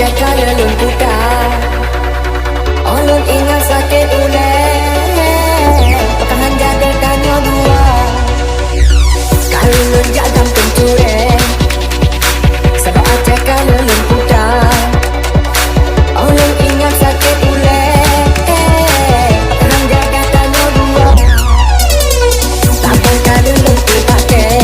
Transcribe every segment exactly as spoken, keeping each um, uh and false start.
Ka lôn puta, oh lôn ingat sakét ulèe. Pakon han jadéh tanyoe dua. Ka lôn jak gampông Turèe, sabab Aceh ka lôn puta. Oh lôn ingat sakét ulèe. Pakon han jadéh tanyoe dua. Tabang ka lôn puta kèe.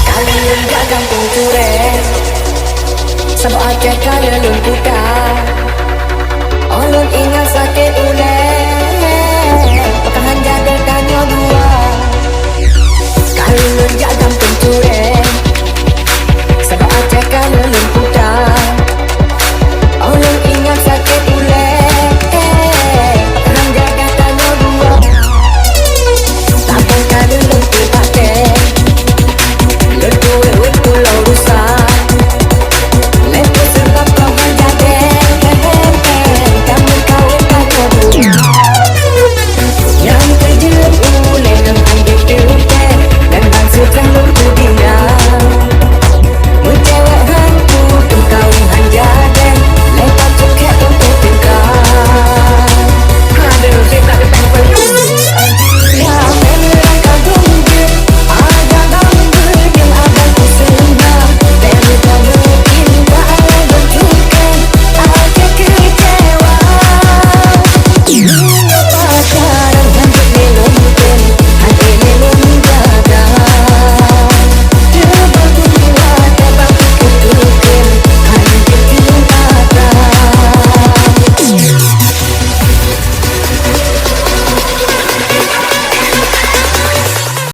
Ka lôn jak gampông Turèe, sabab Aceh ka lôn puta. Oh lôn ingat sakét